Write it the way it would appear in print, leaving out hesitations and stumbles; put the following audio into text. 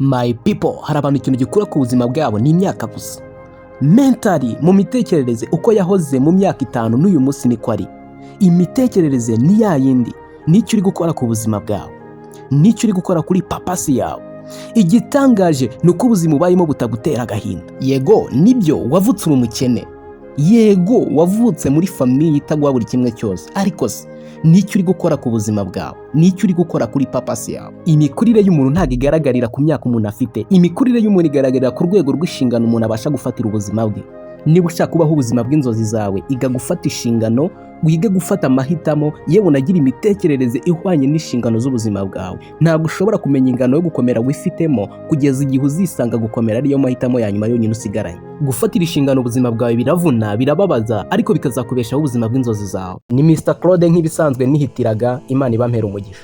My people, hari abantu ikintu gikura ku buzima bwabo ni imyaka gusa. Mentally, mu mitekerereze, uko yahoze mu myaka 5 n'uyu munsi niko ari. Imitekerereze ni ya yindi. Nicyo uri gukora ku buzima bwawe, nicyo uri gukora kuri purpose yawe. Igitangaje ni uko ubuzima ubayemo butagutera agahinda. Yego, nibyo, wavutse uri umukene. Yego, wavutse muri famille itaguha buri kimwe cyose. Ariko se nicyo uri gukora ku buzima bwawe, nicyo uri gukora kuri purpose yawe? Imikurire y'umuntu ntabwo igaragarira ku myaka umuntu afite. Imikurire y'umuntu igaragarira ku rwego rw'inshingano umuntu abasha gufatira ubuzima bwe. Niba ushaka kubaho ubuzima bw'inzozi zawe, iga gufata inshingano, wige gufata amahitamo, yewe unagire imitekerereze ihwanye n'inshingano z'ubuzima bwawe. Ntabwo ushobora kumenya ingano yo gukomera wifitemo kugeza igihe uzisanga gukomera ariyo mahitamo ya nyuma yonyine usigaranye. Gufatira inshingano ubuzima bwawe biravuna, birababaza, ariko bikazakubeshaho ubuzima bw'inzozi zawe. Ni Mr Claude nk'ibisanzwe nihitiraga. Imana ibampera umugisha.